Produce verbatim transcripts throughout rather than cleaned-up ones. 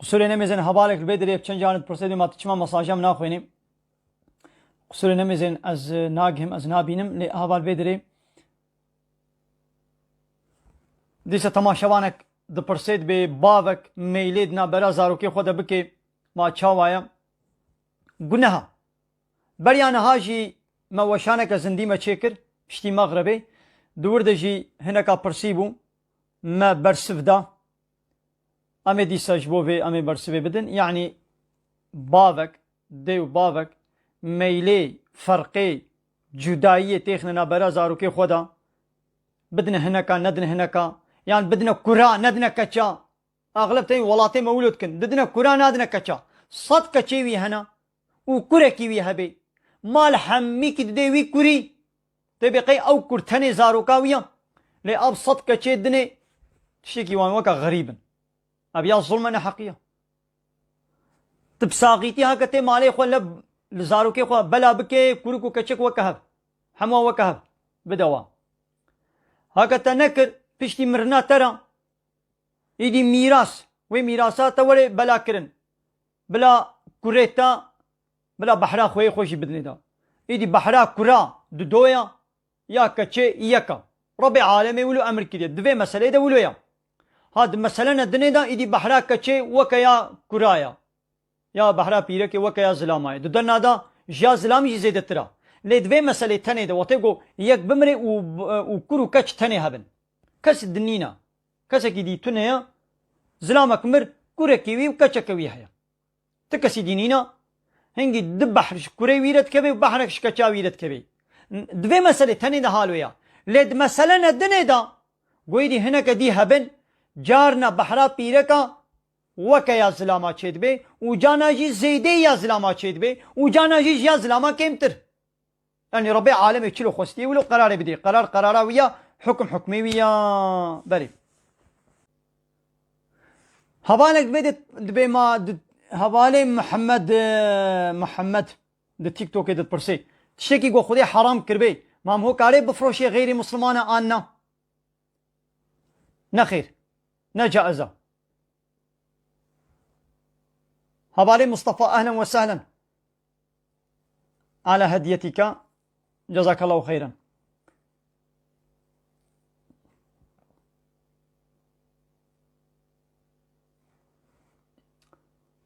Qusûrê nemêzin, hevalek li vê dirê bi çend caran dipirsê, dê ma tu çima mesaja min naxwînî? Qusûrê nemêzin, ez, e, nagihim, ez nabînim, lê heval vê dirê dîsa temaşevanek dipirsê, dibê bavek meylê di navbera zarokê xwe de bike, ma çawa ye? Guneha. Beriya niha jî me weşaneke zindî me çêkir, piştî mexrebê. Di wir de jî hineka pirsî bû, me bersiv da. Em ê dîsa ji bo vê em ê bersivê bidin. Yanî bavek, dê û bavek, meylê, ferqê, cudayiyê têxine navbera zarokê xwe de. Bidine hineka, nedine hineka. Yan bidine kura, nedine keça. Axleb tê welatê me wilo dikin. Didine kura, nadine keça. Sed keçê wî hene û kurekî wî hebê. Mal hemîkî didê wî kurî. Tê bê qey ew kur tenê zaroka wî ya. Lê ev sed keçê dinê tiştekî wan weke xerîb in. Ev ya zulme neheqî ya. Tu bi saxîtî heke tê malê xwe le, li zarokê xwe bela bike, kurik û keçik weke hev. Hema weke hev. Bide wan. Heke te nekir, piştî mirina te re, Îdî mîras, wê mîrasa te were bela kirin. Bila kurê te, bila behra xweyê xwe jî bidinê de. Îdî behra kura di do ya, ya keçê yek a. Rebê alemê wilo emir kiriye. Di vê meseleyê de wilo ya. Ha di meselene dinê de îdî behra keçê weke ya kura ya. Ya behra pîrekê weke ya zilamê. Di dena de ji ya zilamî jî zêdetir a. Lê di vê meselê tenê de wextê ku yek bimire û, û kur û keç tenê hebin. Kes din nîne. Kesekî dî tune ye. Zilamek mir, kurekî wî û keçeke wî heye. Ti kesî dî nîne. Hingî di behr ji kurê wî re dikeve û behrek ji keça wî re dikeve. Di vê meselê tenê de hal wê ya. Lê di meselene dinê de goyî dî hineke dî hebin, carna behra pîreka weke ya zilama çêdibe û cana jî zêdeyî ya zilama çêdibe û cana jî ji ya zilama kêmtir. Yanî Rebê alemê çilo xwestiye wilo qerarê bidê. Qerar qerara wî ya, hukm hukmê wî ya. Berê. Hevalek dibê de, dibê ma di, hevalê Mihemed, e, Mihemed di TikTokê dipirsê. Tiştekî ku Xwedê heram kiribê, ma em ho karê bifroşê xeyrî Muslimana an na? Nexêr. Ne caiz e. Hevalê Mustafa, ehlen ve sehlen. Ala hediyetîka. Cezakallahu xeyran.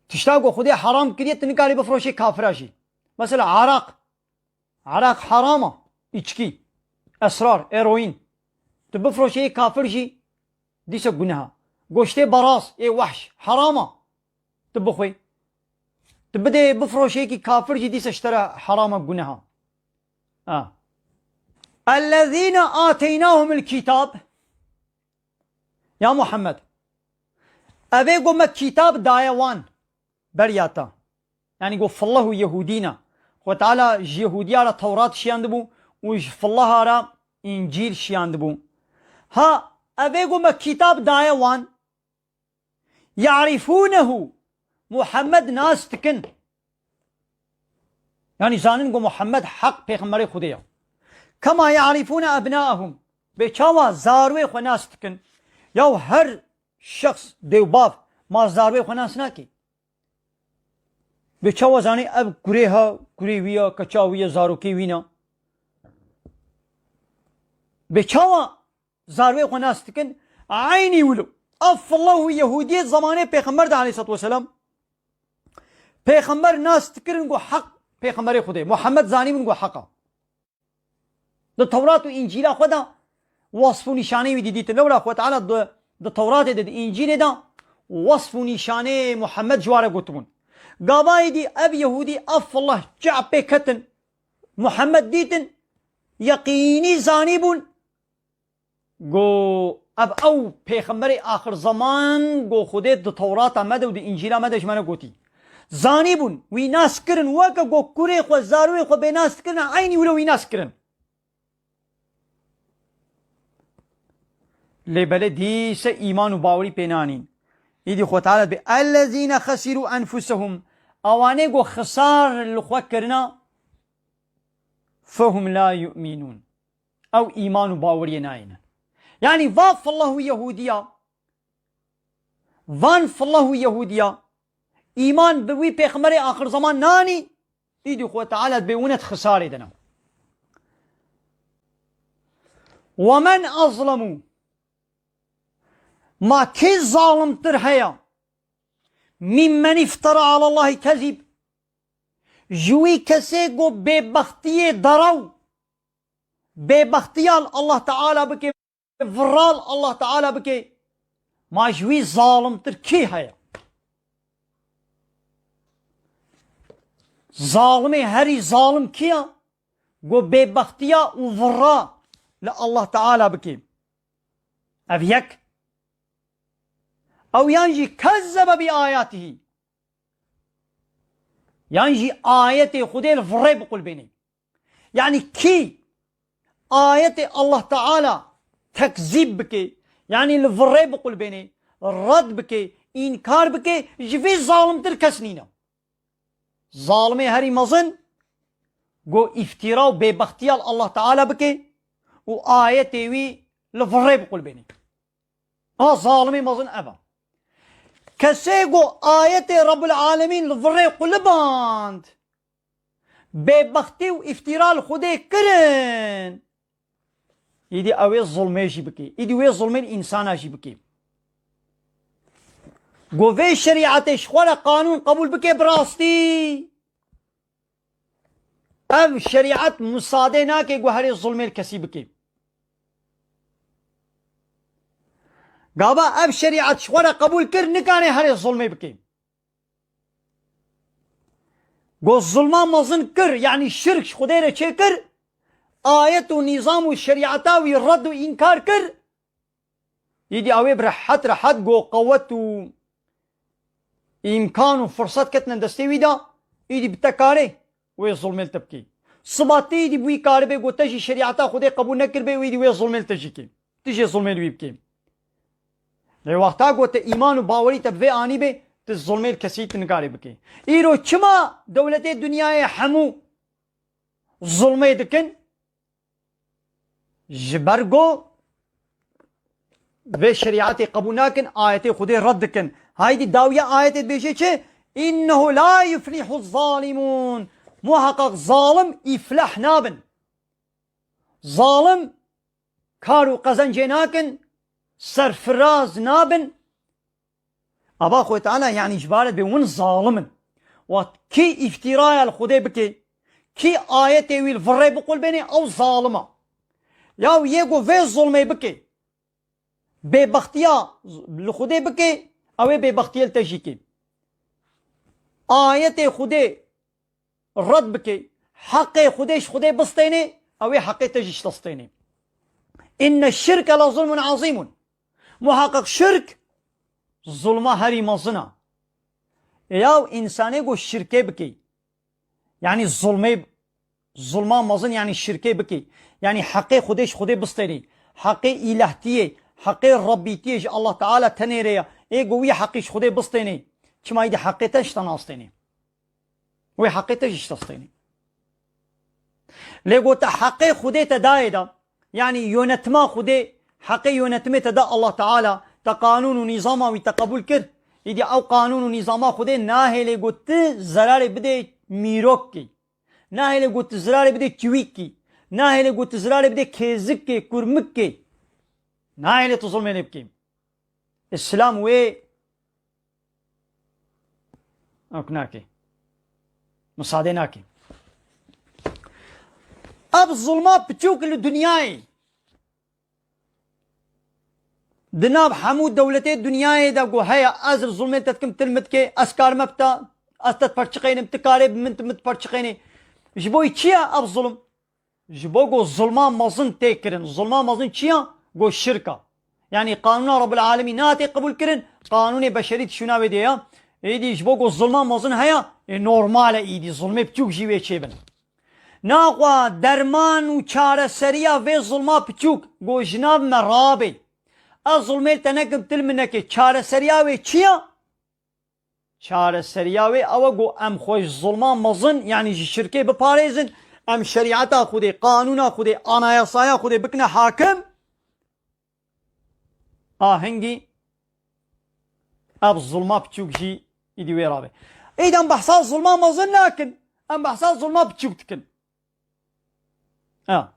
Tişta ku Xwedê heram kiriye, tu nikarî bifroşê kafira jî. Mesela araq. Araq heram a. Îçkî, esrar, eroîn. Tu bifroşê yê kafir jî dîsa guneha. Goştê beraz, ê wehş, heram a. Tu bixwê. Tu bidê bifroşê yekî kafir jî dîsa ji te re heram a, guneha. Ha. Ellezîne âteynâhumul kitâb. Ya Muhammed, evê ku me kitab daye wan, beriya te. Yanî ku fillah û Yehûdî ne. Xwe Teala ji Yehûdiya re Tewrat şiyandibû û ji fillaha re Încîl şiyandibû. Ha, evê ku me kitab daye wan, يعرفونه، Muhammed nas dikin. Yanî zanin ku Muhammed heq pêxemberê Xwedê ye. كما يعرفون أبناءهم. Bê çawa zarwê xwe nas dikin? Yaw her şexs, dê û bav, ma zarwê xwe nas nake? Bê çawa zanî ev kurê ha, kurê wî ya, keça wî ya, zarokê wî ne? Bê çawa zarwê xwe nas dikin? Eynî wilo. Ev fillah û Yehûdiyê zemanê Pêxember de aleyhissalatu vesselam. Pêxember nas dikirin ku heq pêxemberê Xwedê. Muhammed zanîbûn ku heq a. Di Tewrat û Încîla xwe de wasf û nîşanê wî dî dîtin. Lewra Xwe Teala di, di Tewratê de, di Încîlê de wasf û nîşanê Muhammed ji wa re gotibûn. Gavayê dî ev Yehûdî, ev fillah çi pê ketin, Muhammed dîtin, yeqînî zanîbûn, Go ev ew pêxemberê axir zeman, go Xwedê di Tewrata me de û di Încîla me de ji me re gotî. Zanîbûn, wî nas kirin, weke go kurê xwe, zarwê xwe bê nas dikirin, eynî wilo wî nas kirin. Lê belê dîse îman û bawerî pê nanîn. Îdî Xwe Teala dibê, "Ellezîne xesîrû enfusehum", ewanê go xisar li xwe kirina, "fehum la yu'minûn." Ew îman û baweriyê nayêne. Yanî va fillah û Yehûdiya, van fillah û Yehûdiya, îman bi wî pêxemberê axir zeman nanî, îdî Xwe Teala dibê wine di xisarê de ne. Ve men azlemu, ma kê zalimtir heye, mimmen iftera alallahî kezîb, ji wî kesê ku bêbextiyê derew, bêbextiya li Allah Teala bike, viral Allah Teala bike, ma ji wî zalimtir kî heye? Zalimê herî zalim kî ye? Ku bêbextiya û vira li Allah Teala bike. Ev yek. Ew yan jî kezzebe bi ayatihî. Yan jî ayetê Xwedê li virê biqulbênê. Yanî kî ayetê Allah Teala tekzîb bike, yanî li virê biqulbênê, red bike, înkar bike, ji vê zalimtir kes nîne. Zalimê herî mezin, ku îftîra û bêbextiya li Allah Teala bike û ayetê wî li virê biqulbênê. A zalimê mezin ev e. Kesê ku ayetê Rabbul Alemîn li virê quliband, bêbextî û îftîra li Xwedê kirin, îdî ew ê zulmê jî bike. Îdî wê zulmê li însana jî bike. Ku vê şerîetê ji xwe re qanûn qebûl bike bi rastî. Ev şerîet musadê nake ku herê zulmê li kesî bike. Gava ev şerîet ji xwe re qebûl kir, nikane herê zulmê bike. Ku zulma mezin kir, yanî şirk ji Xwedê re çêkir, ayet û nîzam û şerîeta wî red û înkar kir, îdî ew ê bi rehet rehet ku qewet û îmkan û firsat ketine destê wî de, îdî bi te karê wê zulmê li te bikê. Siba tê îdî bi wî karibê ku te jî şerîeta Xwedê qebûl nekiribê û îdî wê zulmê li te jî kê. Tu jê zulmê li wî bikê. Lê wexta ku te îman û bawerî te bi vê anîbê, tu zulmê li kesî tu nikarê bikê. Îro çima dewletê dinyayê hemû zulmê dikin? Ji ber ku vê şerîetê qebûl nakin, ayetê Xwedê red dikin. Haydî dawiya ayetê dibêje çi? "Înnehu la yuflîhu zalimûn." Muheqeq zalim îfleh nabin. Zalim kar û qezencê nakin, serfiraz nabin. Ava Xwedê Teala, yanî ji bar e dibê win zalim in. Wat kî îftîraya li Xwedê bike, kî ayetê wî li virê biqulbênê, ew zalim e. Ya yê ku vê zulmê bike, bêbextiya li Xwedê bike, ew ê bêbextiyê li te jî ke. Ayetê Xwedê red bike, heqê Xwedê ji Xwedê bistêne, ew ê heqê te jî ji te stêne. "Inne şirke le zulmun azîmun." Muheqeq şirk zulma herî mezin e. Ê yaw, însanê ku şirkê bike, yanî zulmê, zulma mezin, yanî şirkê bike, yanî heqê Xwedê ji Xwedê bistêne, heqê îlehtiyê, heqê Rebbîtiyê ji Allah Teala tenê re ye. Ê ku wî heqî ji Xwedê bistêne, çima îdî heqê te ji te nastêne? Wê heqê te jî ji te stênê. Lê got te heqê Xwedê te dayê de, yanî yonetima Xwedê, heqê yonetimê te da Allah Teala, te qanûn û nîzama wî te qebûl kir. Îdî ew qanûn û nîzama Xwedê nahêlê got tu zerarê bidê mîrokê. Nahêlê got tu zerarê bidê çiwîkî. Nahêlê got tu zerarê bidê kêzikê, kurmikê. Nahêlê tu zulmê lê bikî. Îslam wê Ew nake. Misadê nake. Ev zulma piçûk li dinyayê. Di nav hemû dewletê dinyayê de ku heye, ez li zulmê te dikim, til min dike, ez karime bi te, ez te diperçiqênim, tu karê bi min, tu min diperçiqênî. Ji bo çi ye ev zulm? Ji bo ku zulma mezin tê kirin. Zulma mezin çi ya? Ku şirk a. Yanî qanûna Rabbul Alemîn nehatê qebûl kirin, qanûnê beşerî di şûna wê de ya. Êdî ji bo ku zulma mezin heye, ê normal e êdî zulmê piçûk jî wê çêbin. Naxwe derman û çareseriya vê zulma piçûk ku ji nav me rabê. Ez zulmê te nekim, til min neke. Çareseriya wê çi ya? Çareseriya wê ew e ku em xwe ji zulma mezin, yanî ji şirkê biparêzin, em şerîeta Xwedê, qanûna Xwedê, anayasaya Xwedê bikine hakim. A hingî ev zulma piçûk jî Îdî wê rabê. Êdî em behsa zulma mezin nakin. Em behsa zulma biçûk dikin. Ha.